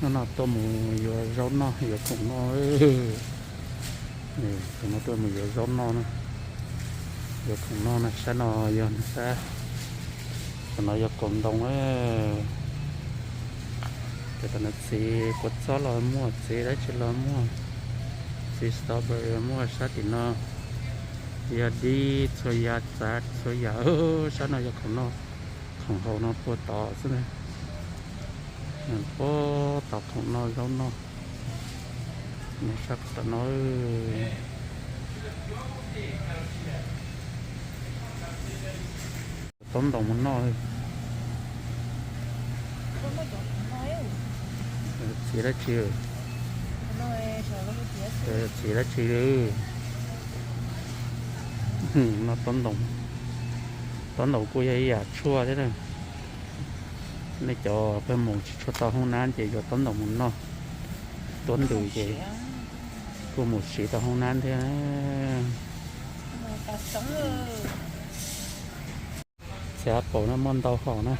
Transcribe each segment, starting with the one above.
No tuaj mus yuav zaub noj, yuav khoom noj. Tus no tuaj mus yuav zaub noj na, yuav khoom noj na. Sab no yog sab, tus no yog kaus ntoo. Ces tam no txiv kua txob los muaj, txiv dab tsi los muaj, txiv strawberry los muaj. Sab tim no yog dib, txhua yam, txav txhua yam. Sab no yog khoom noj, khoom haus no puag tod xwb na. Puag tod khoom noj zaub noj. Sab tom no taub ntoos mus noj. Txiv dab tsi? Txiv dab tsi? Noj taub ntoos. Taub ntoos kuj yog ib yam tshuaj thiab na. Nej cov pheej mus tsis tshua tau hoob nab ces yuav taub ntoos mus noj. Tuab ntws ces kuj mus siv tau hoob nab thiab. Txiv apple no muaj ntau hom na.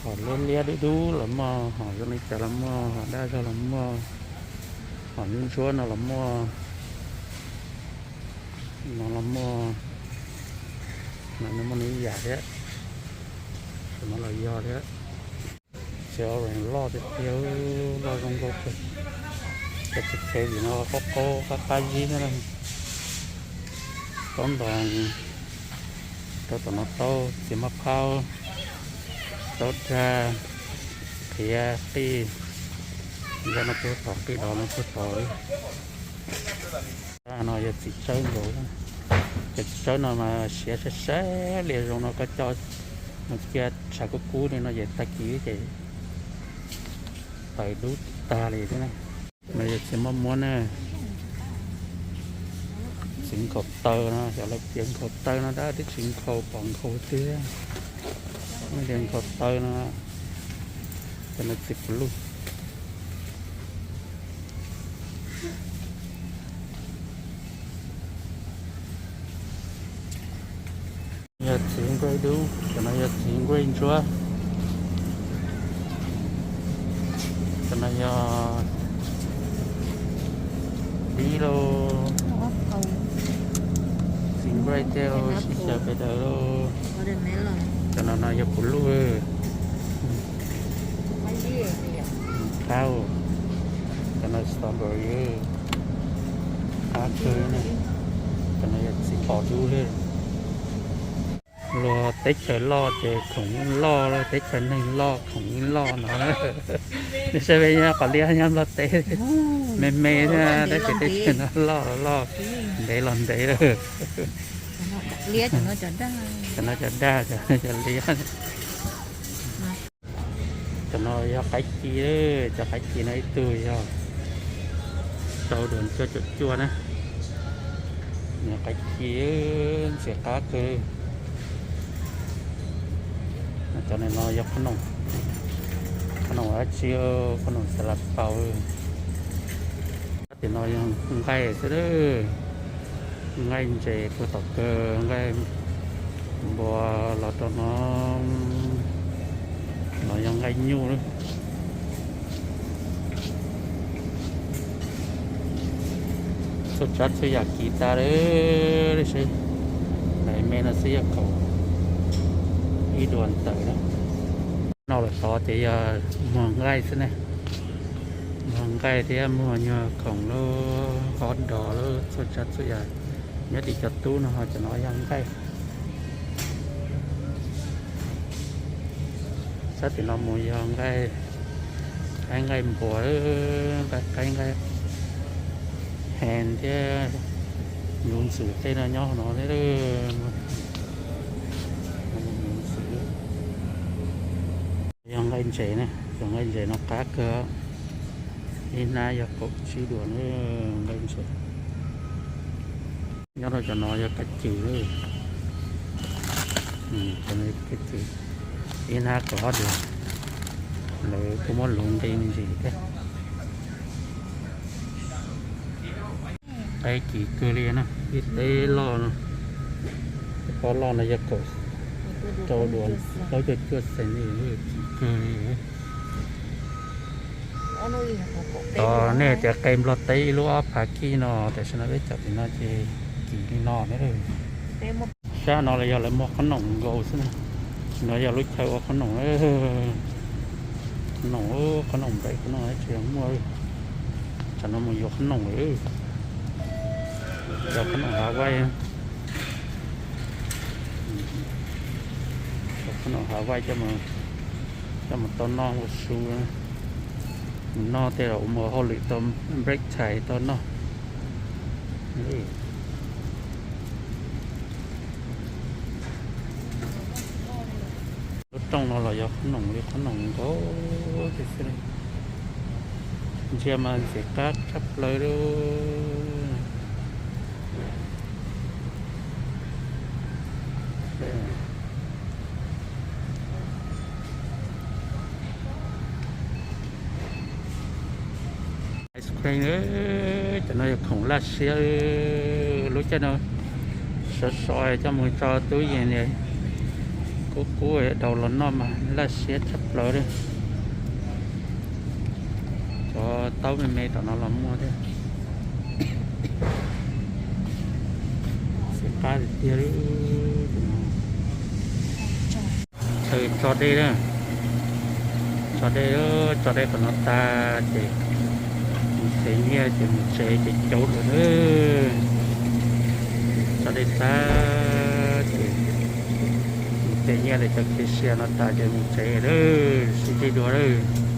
Hom liab liab dub dub los muaj, hom zoo li cas los muaj, hom daj zog los muaj, hom ntsuab ntsuab no los muaj, no los muaj. No muaj ib yam thiab, no los yog thiab. Txiv orange loj tiag tiag, loj zoo nkauj kawg. Cov txiv tsev vim no qaub qaub qab qab zib thiab. Taub ntoos, rau tom no taub, txiv maj phaub, taub rag, qhiav qij. Zaj no puag tom, qij dov no puag tom. No yog txiv tsawb nkaus. Cov txiv tsawb no mas siav saib saib li zoo no koj coj mus cia tshav kub kub li no ces tag kis ces tawv dub tag li thiab na. No yog txiv maj muab na. Txiv nkhaus taw no, xyov lawv piav nkhaus taw no tab twb tsis nkhaus pom nkhaus tiag. Tias nkhaus taw no, cov no txiv pluj. Yog txiv nkuaj dub, cov no yog txiv nkuaj ntsuab. Cov no yog dib lauj, txiv nkuaj tej lauj, sib xyaw pes daws lauj. Cov no no yog pluj. Qab. Cov no strawberry, qab kawg. Cov no yog txiv pos dub thiab. Luag teb chaws loj ces khoom yeej loj, teb chaws neeg loj khoom yeej loj no. Nej saib peb nyob qhov liab nyob Nplog teb me me thiab, tab sis teb chaws no loj los loj, ntev los ntev lawm. Cov no cov dag, cov liab. Cov no yog qaib ci, cov qaib ci no ib tug yog rau duas cuaj caum cuaj na. Qaib ci ntxim qab kawg. Cov no yog qhob noom, qhob noom dab tsi, qhob noom xav las paus. Tim no yog nqaij xwb, nqaij ntses puag tom kawg, nqaij npua los rau no, no yog nqaij nyuj. Txhua tsav txhua yam kis tas lawm, seb, nqaij me no xwb yog kaum ib duas ntawm na. No lawm tod ces yog muag nqaij xwb ne. Muag nqaij thiab muag nyuag khoom lub hov dos lub txhua tsav txhua yam. Nyob tim cov tub no ho cov no yog nqaij. Sab tim no mus yog nqaij, qaib nqaij npua, nqaij qaib nqaij hees thiab ncuv ntxwm tej no nyob no thiab. Yog nqaij ntses ne, cov nqaij ntses no qab kawg, ib hnab yog kaum tsib duas nqaij ntses. Nyob rau cov no yog kav cws, kav cws, ib hnab kaum ob duas, lawv kuj muab luv nqi me ntsis thiab. Qaib kim kawg li na, ib teb loj no, ib pob loj no yog kaum rau duas plaub caug cuaj xees li, kim kawg li. Tos nej tias qe nplog teb ib lub ob phav kij no, tam sim no peb caum tim no ces kim li no na. Sab no los yog lawv muag qhob noom nkaus xwb na. No yog lub chaw ua qhob noom, qhob noom, qhob noom nplej, qhob noom tsis yog muaj. Tsam no mus yuav qhob noom lawm. Cov qhob noom Hav Vaij, cov qhob noom Hav Vaij coj mus tau noj ua su. Mus noj tej zaum mus hauj lwm tau, break time tau noj. Lub rooj no los yog qhob noom li, qhob noom nkaus xwb. Ntsia mas ntxim qab tshaj plaws li. Ice cream, cov no yog khoom laj siab. Lub caij no sov so coj mus tso tub yees, kub kub daus los noj mas laj siab tshaj plaws li. Cov taub me me tom no los muaj thiab. Xim qab tiag tiag li. Chaw tso dej na, tso dej, tso dej qhov no tag ces mus tsev nyiaj ces mus tsev ces caum lawm na. Tso dej tag ces mus tsev nyiaj lawm, cov cashier no tas ces mus tsev lawm, sib ntsib dua lawm.